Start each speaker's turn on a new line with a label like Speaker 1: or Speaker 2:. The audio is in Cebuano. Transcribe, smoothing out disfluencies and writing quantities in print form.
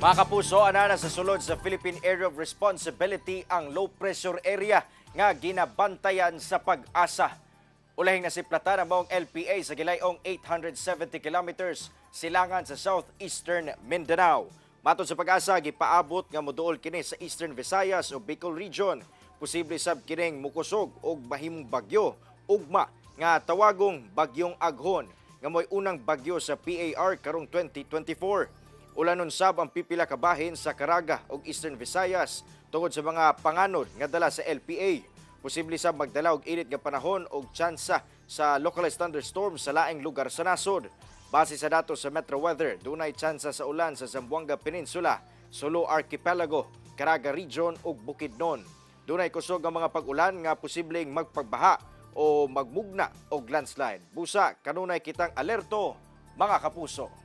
Speaker 1: Mga kapuso, anana sa sulod sa Philippine Area of Responsibility ang low pressure area nga ginabantayan sa Pag-asa. Ulahing nasiplatan ang maong LPA sa gilayong 870 kilometers silangan sa southeastern Mindanao. Matod sa Pag-asa, gipaabot nga moduol kini sa Eastern Visayas o Bicol Region. Posible sab kining mukusog og mahimong bagyo ugma nga tawagong Bagyong Aghon nga mo'y unang bagyo sa PAR karong 2024. Ulanon sab ang pipila ka bahin sa Caraga ug Eastern Visayas tungod sa mga panganod nga dala sa LPA. Posible sab magdala og init nga panahon og tsansa sa localized thunderstorm sa laing lugar sa nasod. Base sa datos sa Metro Weather, dunay tsansa sa ulan sa Zamboanga Peninsula, Sulu Archipelago, Caraga Region ug Bukidnon. Dunay kusog ang mga pag-ulan nga posibleng magpagbaha o magmugna og landslide. Busa, kanunay kitang alerto, mga kapuso.